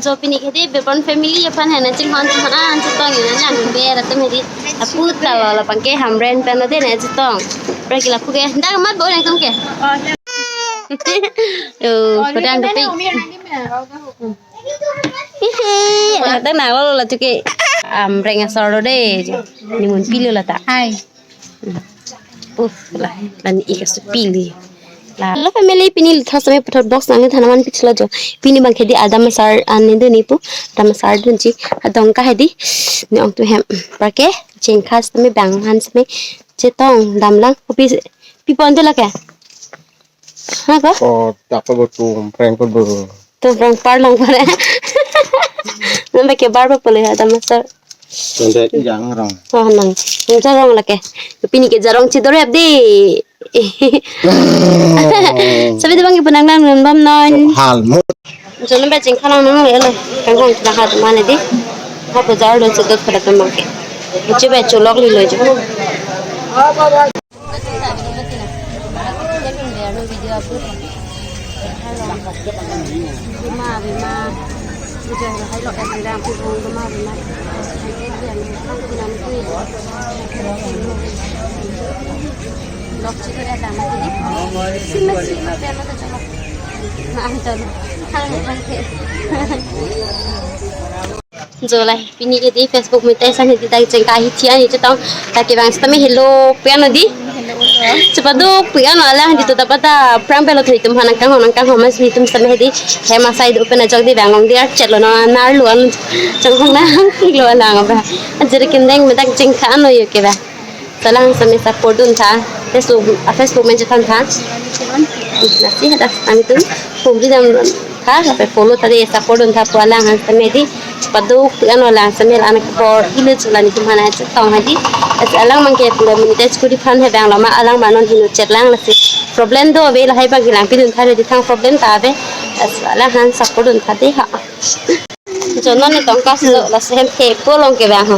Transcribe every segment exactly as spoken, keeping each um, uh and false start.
Jo pini ke dei Bebon family aphan hena chinghon chinghon an chetong ina nang ber atum hedi. Apu ta lo la pangke Hamren pen lo dei na chetong. Prak la pu ke dak mat bo nang tum ke. Oh, kodang dei. Hehe, dak na lo la chuke. Hamren asor lo dei. Nimun pilo la ta. Hai. Uh, la, la ni ika su pili. La, la family pini thos tame puthot box nang than aman picture jo. Pini bang ke dei adam asar an ni dun ni pu. Adam asar dunji. Adong ka hedi. Ne-ong tu hem. Prak ke chengkhas tame bang han tame chetong damlang. Pi, pi pon tu la ke. Ha ko? Oh, tak apa betul, prank ko betul. Tu prank parlong pare. Nampak ke bar pa pole adam asar. Tende yang rong. Oh, nang. Nang jarong la ke. Pini ke jarong chidorep dei. Sabi tu bang ke penang nang nun bam non. Hal mo. Jono ba chingkhalang nang le le. Kang kang chingkha mana dei. Ha bajar lo chedot pada teman ke. Uchi ba chulok li lo jo. Jo la pini ke dei Facebook meeting asan hedi dak chengkha hithi ani chetong ta ke bang sitame hello pu ano dei. Chepaduk pu ano alang hedi to dapat ta prank pelo thoi tum hanang kang honang kang homas mi tum sitame hedi. Hem asai do pen ajok dei bang long dei archet lo no nar lo an chang hong nang lo alang ba. Ajir kim deng medak chengkha ano yo ke ba. Alang sitame support dun tha. Facebook, a Facebook men chethan tha. Lasi hadak nangtum pumri dam tha, lapen follow tha dei support dun tha pu alang han sitame dei. Paduk pu ano alang sitame la anak bor ilo chula ni tum hana chetong hadi. As alang mang ke pura minute churi phan he bang lama alang manon hinu chet lang lasi. Problem do ave lahai bang hilang pidun tha dei thang problem ta ave. As alang han support dun tha dei ha. Jonon ne tongka silo lasi hem the polong ke bang ho.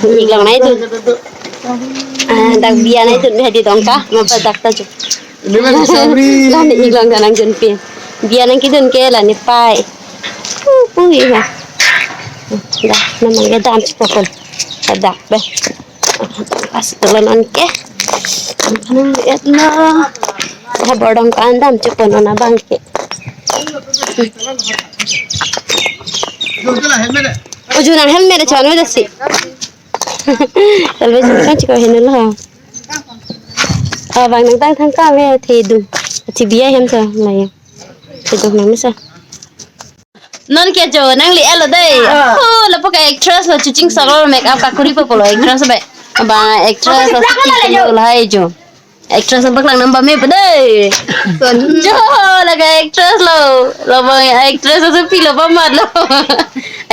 Iklong nai dun. Ah, dak biya nai dun hadi tongka, ma pa dak ta ju. Ini mah bisa beli. La ne iklong kanang dun pin. Biya nang kidun ke la ne pai. Pu pu iya. Dak namang ke dam si popol. Dak be. Pas tolon an ke. Kanang et na. Ha bordong kan dam si pon ona bang ke. Uju nang helmet chon udah si. Talbe jingkang chiko henu lo. Ah, bang nang tang thang kang le thedung. Thi biya hem sa mai. Thedung nang misa. Non ke jo nang le elo dei. Ah. Oh, lapu ke actress lo chuching solo make up kakuri po polo actress be. Abang actress lo chuching solo hai jo. Actress abang lang nang ba me pe dei. Jo la ke actress lo. Lo bang actress asu pilo pamat lo.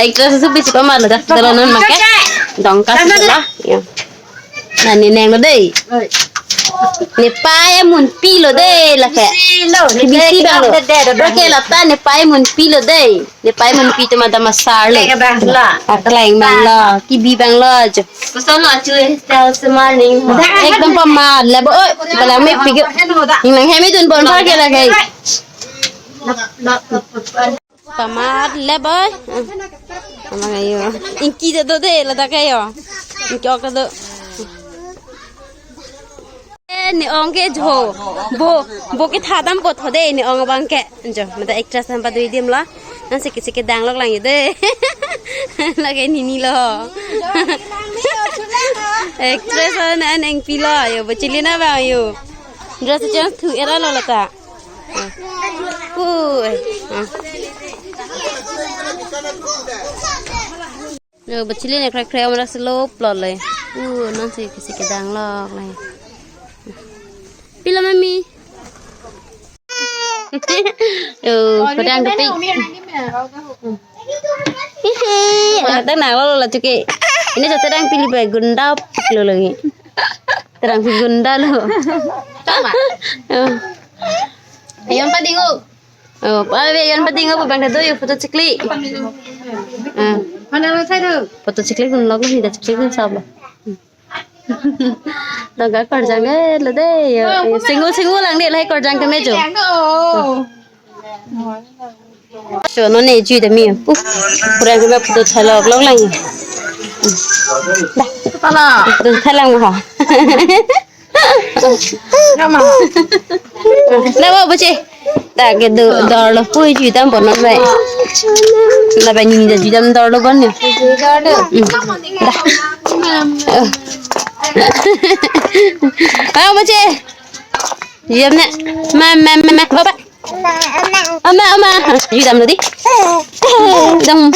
Actress asu pisi pamat lo dak dolo non make. Dongka si la. Ya. Nani neng lo dei. Ne pai amun pilo dei la ke. Bisi bang lo. Oke la ta ne pai amun pilo dei. Ne pai amun pi tema dam asar le. Kakleng bang lo. Akleng bang lo. Kibi bang lo jo. Koson lo achu style semaning. Ekdom pamat le bo. Oi, balang me pigi. Nang hem idun bon par ke la kai. Pamat le boy. Amang ayo. Ingki ta do dei la ta kayo. Ingki ok ta do. Eh, ne-ong ke jo. Bo, bo ke thadam ko tho dei ne-ong abang ke. Jo, mata actress han padui dim la. Nang siki siki dang lok lang dei. Lake nini lo. Actress an an engpi lo yo, bo chili na ba yo. Dress change thu era lo lata. Ui. Lo bachili ne kre kre amrak si lo plot le. U non si kisi kedang lok le. Pilo mami. Yo, kodang dapik. Hehe, tang na lo la chuke. Ini so terang pili ba gunda pik lo lagi. Terang pik gunda lo. Tama. Oh. Ayon padingo. Oh, pa ve yon pading apa bang do yo photo chikli. Ah. Mana lo sai do? Photo chikli kun log ni da chikli kun sab lo. Dongka korjang ke lo dei yo. Single single lang dei lahai korjang ke mejo. Yang do. So, non ne jui dami. Pu, pura gula photo thalok lok lang. Da. Pala. Photo thalang ha. Nama. Nama bache. Ta ke do dor lo pui jui dam bon non bai. Na bai ni da jui dam dor lo bon ne. Jui dor lo. Hmm. Da. Oh. Nama bache. Jui dam ne. Ma, ma, ma, ma. Baba. Ama, ama. Jui dam lo di. Dam.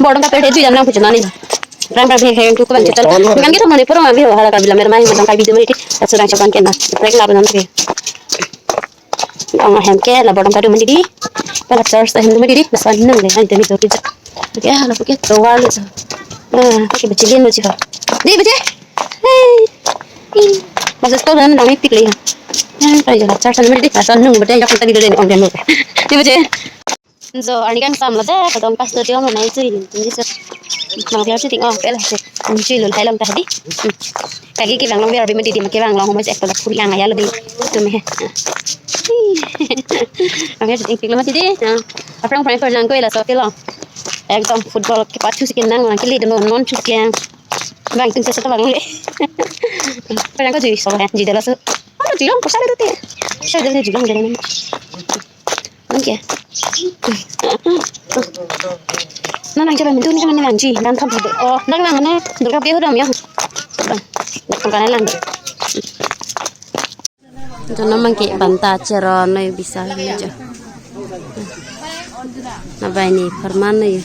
Bor dam kape jui dam nang puchana ni. Rang rang he he tu ko ban chetan. Kan kita mane pura ma bi hala ka bilam mer mai dam kai video mari. Asudang chetan kena. Break la ban ke. Ang hem ke la bor dam kai mari di. Pala charge hem mari di. Basa nang le han temi to kija. Oke, hala puke to wal. Ah, pakai bachilin lo jiha. Di bache. Hey. Masa sekolah dan nang ipik le. Yang tadi jalan charge mari di. Asal nung bache yang tadi dulu ong demo. Di bache. So, ani kan sam lo deh, kadang pas tuh dia mau naik sih, ini sih. Mau dia sih, oh, oke lah sih. Ini sih lo, thai long tadi. Hmm. Lagi kita long biar bima di, di, kita long mau cek kalau puri ang ya lebih. Itu meh. Oke, sih, tinggal mati di. Nah, apa yang paling pernah gue lah, so, oke lah. Ekdom football ke pachu si kenang lang kili deno non chukyang. Bang tung sa sa bang le. Parang ko jui so ha jui dala so. Ano jui long ko sa dute. Sa dala jui long dala. Oke. Na nang jalan mintu ni kan nang ji dan tham pade. Oh, nang nang na Durga Puja hodam ya. Bang. Nang kan lang. Jono mangke banta cheron noi bisa jo. Nabai ni pharman noi.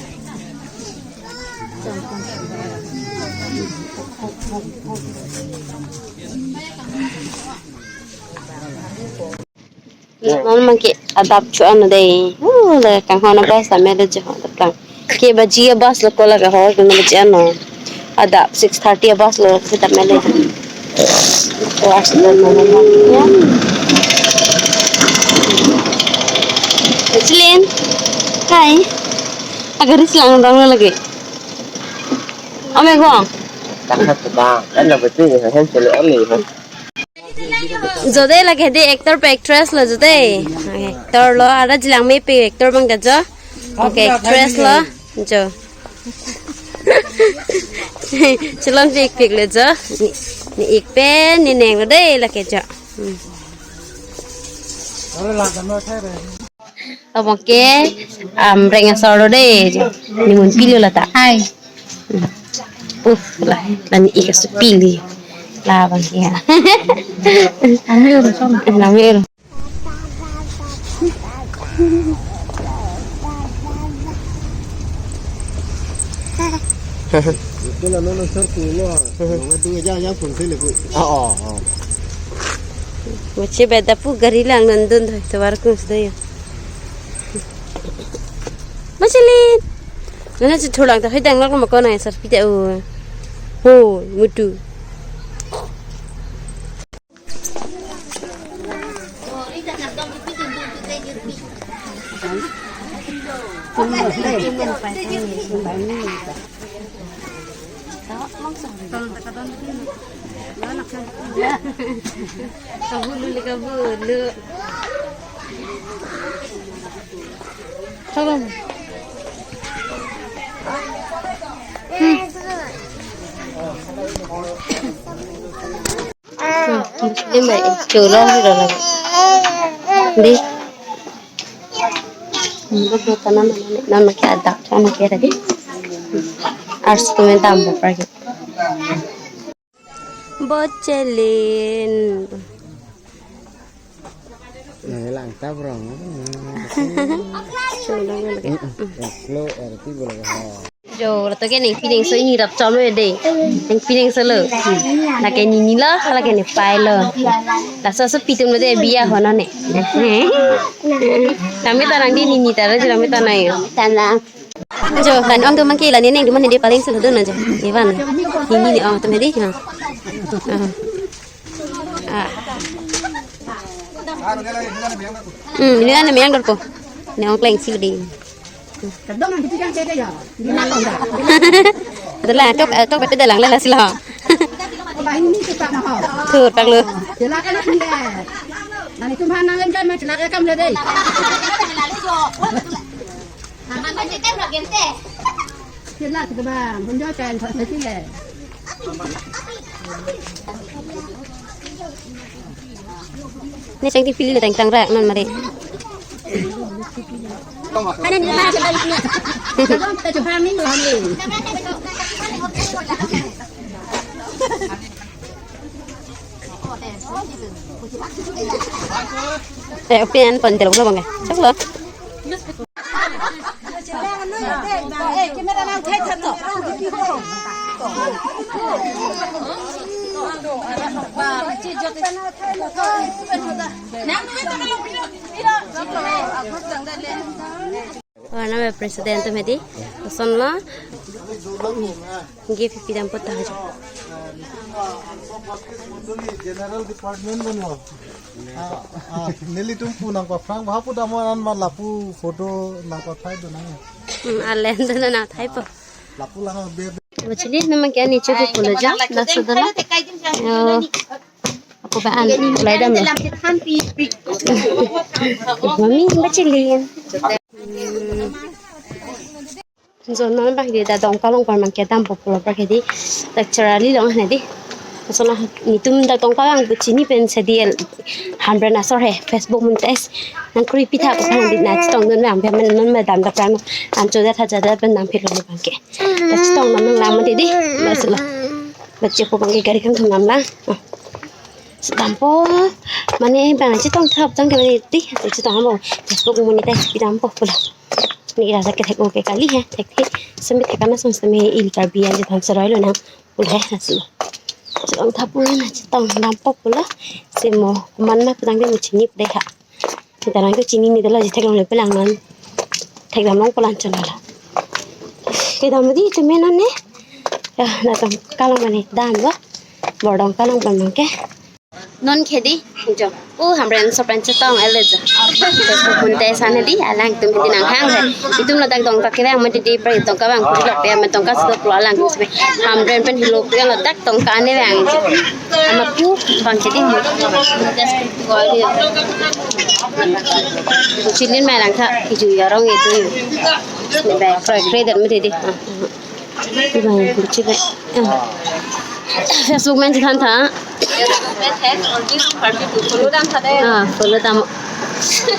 Non mangke adap chuan dei. Oh, le kanghon abas ta mele jo adap lang. Ke baji abas lo ko la ka hor ko na baji ano. Adap six thirty abas lo kita mele. Kelas lo no no. Ya. Cilin. Hai. Agari silang dong lagi. Ame gong. Takat ta. Kan la betul ya, kan celo ame. Jo dei lake dei actor pen actress lo jo dei. Actor lo, ara jilang mepi actor bang ta jo. Okay, actress lo jo. Chelom si ikpik lo jo. Ne, ne ik pen ne neng lo dei lake jo. Hmm. Abang ke, um, reng asor lo dei jo. Ne mun pilo lata. Hai. Uh, la, la ne ik asor pili. La abang ke ya. Amir, som. Amir. Ito la no no sir ko lo. Nong adu ja ja phone se le ko. Oh, oh, oh. Machi beda pu gari lang nandun thoi tovar kun sdei. Machalin. Nana chu tholang ta hai dang lak ma ko na sir pita u. Ho, mutu. Kabulu le kabulu. Salam. Hmm. Hmm, ini mai cholong di dalam. Di. Ini buat tanam, nanam ke adap, tanam ke tadi. Ars komen tambah lagi. Bochelin. Nang lang ta brong. Cholong lagi. Lo R T boleh ha. Jo, lato ke neng pining so ini rap chom lo dei. Neng pining so lo. Lake nini lo, lake ne pai lo. Laso so pitum lo dei biya hono ne. Kami tanang di nini tara jira mi tanang yo. Tanang. Jo, kan ong tu mangki la ni neng tu mane di paling sulu tu na jo. Ivan. Nini ni ong tu medi. Ha. Ah. Hmm, ini kan yang dorpo. Ni ong kleng si di. Adalah tok tok bete dalang la sila. Tur tak lu. Silakan. Nanti cuma nangan kan macam kam le dei. Sila kita bang, hunjo kain thot sila. Ne chang ti pili tang tang rak non mari. Kanan ni ba kita. Kita coba ni lo ni. Eh, open pon telok lo bang. Chok lo. Warna president atum hedi, koson lo, gift pidam pota ajo. General department kono. Ah, ah, nelitum pu nangpaphrang, bapu damon an ma lapu photo nangpathai do nang. Hmm, alen do nangthaipo. Lapu lang be. Bachili namang ke ani chepu pulo ja, laso dala. Yo. Ako ba an, kulai dam lo. Mami, bachili. Jon non bang di dak Dongka along pen nangkedampo pulo bang ke di. Dak Charali along hedi. Laso na netum dak Dongka along chini pen sedi el Hamren asor he Facebook monetize nangkri pitha ko kan di nangchetongdun bang pen non madam dak rang an choda tha jada pen nangphilo bang ke. Dak chetongdam nanglang mati di. Laso lo. Bache ko bang ke gari kangthum dam lang. Oh. Chetongdampo. Mane bang chetong thap jang ke mane di. Chetongdampo. Facebook monetize pidampo pulo. Ni rasa ke thek oke kali he, thek thek. Semi thek kana song semi ili Karbi an je tham serai lo nang. Ul he nasi. Chetong thap ul na chetongdampo pulo. Semo kuman ma putang ke mo chini pudai ha. Kita nang ke chini ni dolo je theklong le pelang non. Thekdam long pulang chon lo. Kedam di chemen non ne. Ya, dak Dongka along mane damlo. Bor Dongka along pen nang ke. Non ke di, jo. O Hamren so pen chetong ele jo. Facebook monetize an di, alangtum di nanghang he. Itum ladak Dongka kevang mati di, pra Dongka vang pulo pe, ma Dongka sudo pulo alangtum sebe. Hamren pen helo pe ladak Dongka ane vang. Ama pu bang ke di. Chilin mai lang tha, iju yarong itu. Be, kre kre dan mati di. Bang, kuchi le. Ah. Facebook men chethan tha. Facebook men the, always Karbi pu follow dam tha de. Ah, follow dam.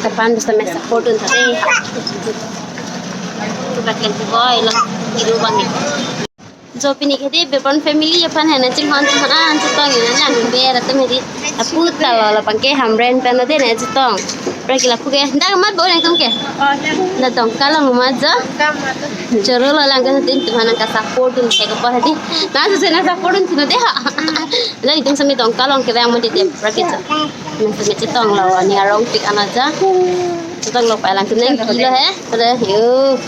Kapan bisa me support dun tha de. Tu bakel tu boy lo, iru bang ni. Jo pini ke di Bebon family aphan he nangchinghon tha an chetong nanglang be ra tum he di. Apu ta lo, labang ke Hamren pen lo de nangchetong. Pra ke lapu ke. Dak mat bo nangtum ke. Oh, dak. Dak Dongka along mat jo. Dongka mat. Choro lo lang ke tin tum nangka support dun ke ko hedi. Na su se nang support dun tino de ha. Dak itum semi Dongka along kevang mati de pra ke jo. Nang semi chetong lo ni arong tik ana jo. Chetong lo pa alangtum nangkilo he. Pada yo.